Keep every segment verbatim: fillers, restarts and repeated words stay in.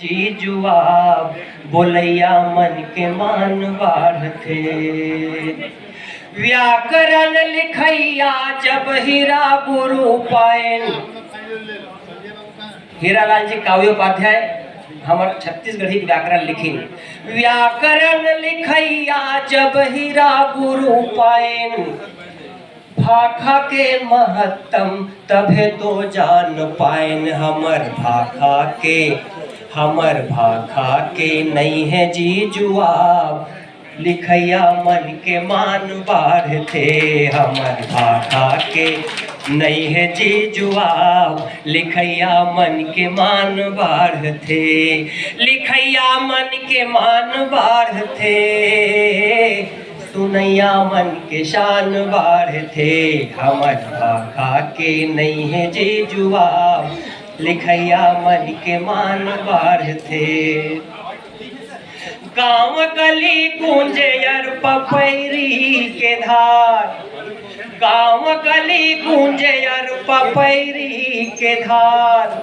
जी जुआब, बोलैया मन के मान बाढ़थे। व्याकरण लिखैया जब हीरा गुरु पाएन, हीरालाल जी काव्योपाध्याय हमर छत्तीसगढ़ी व्याकरण लिखिन। व्याकरण लिखैया जब हीरा गुरु पाएन, भाखा के महत्तम तभे तो जान पाएन। हमर भाखा के, हमर भाखा के नइ हे जी जुआब, लिखैया मन के मान बाढ़थे। हमर भाखा के नइ हे जी जुआब, लिखैया मन के मान बाढ़थे। लिखैया मन के मान बाढ़थे, सुनैया मन के शान बाढ़थे। हमर भाखा के नइ हे जी जुआब, लिखैया मन के मान बाढ़थे। गाँव गली गूंजे अर पपैरी के धार, गाँव गली गूंजे अर पपैरी के धार,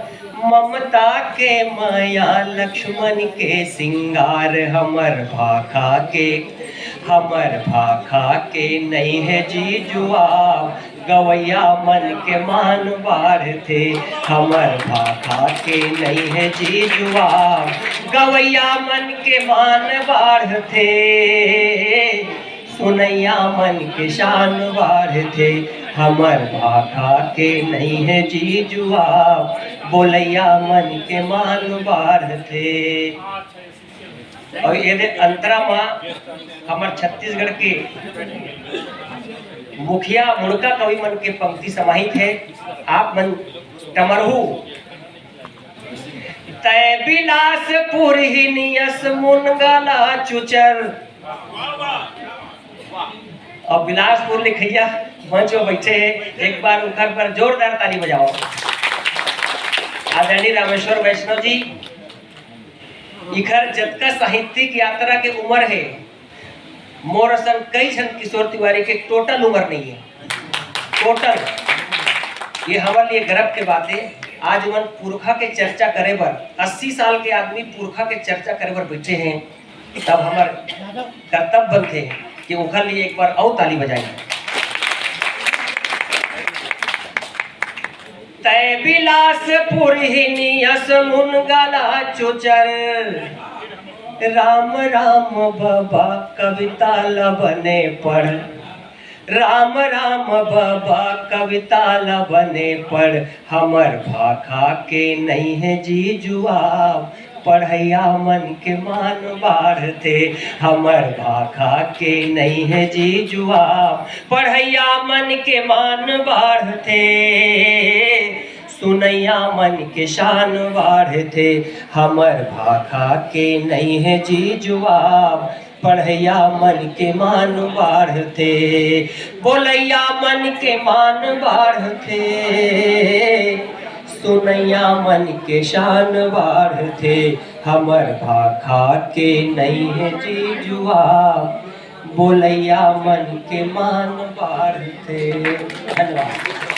ममता के माया लक्ष्मण के सिंगार। हमर भाखा के, हमर भाखा के नइ हे जी जुआब, गवैया मन के मान बाढ़थे। हमर भाखा के नइ हे जी जुआब, गवैया मन के मान बाढ़थे, सुनैया मन के शान बाढ़थे। हमर भाखा के नइ हे जी जुआब, बोलैया मन के मान बाढ़थे। अउ एदे अंतरा म हमर छत्तीसगढ़ के मुखिया मुड़का कवि मन के पंक्ति समाहित हे। आप मन टमरहू। तय बिलासपुर ही नियस मुनगला चुचर। अब बिलासपुर लिखैया मंच में बैठे हैं, एक बार उनकर पर जोरदार ताली बजाओ। आदरणीय रामेश्वर वैष्णव जी, इखर जतका साहित्यिक यात्रा के उम्र हे, मोर असन कई झन किशोर तिवारी के टोटल उम्र नहीं है। टोटल, ये हमारे लिए गर्व के बात है। आज उमन पुरखा के चर्चा करे बर, अस्सी साल के आदमी पुरखा के चर्चा करे बर बैठे हैं, तब हमर कर्तव्य बनथे कि ओखर लिए एक बार अउ ताली बजाई। तय बिलासपुर ही नियस मुनगला चुचर। राम राम बाबा कविता ल बने पढ़, राम राम बाबा कविता ल बने पढ़। हमर भाखा के नइ हे जी जुआब, पढ़ैया मन के मान बाढ़थे। हमर भाखा के नइ हे जी जुआब, पढ़ैया मन के मान बाढ़थे, सुनैया मन के शान बाढ़थे। हमर भाखा के नइ हे जी जुआब, पढ़ैया मन के मान बाढ़थे, बोलैया मन के मान बाढ़थे, सुनैया मन के शान बाढ़थे। हमर भाखा के नइ हे जी जुआब, बोलैया मन के मान बाढ़थे। धन्यवाद।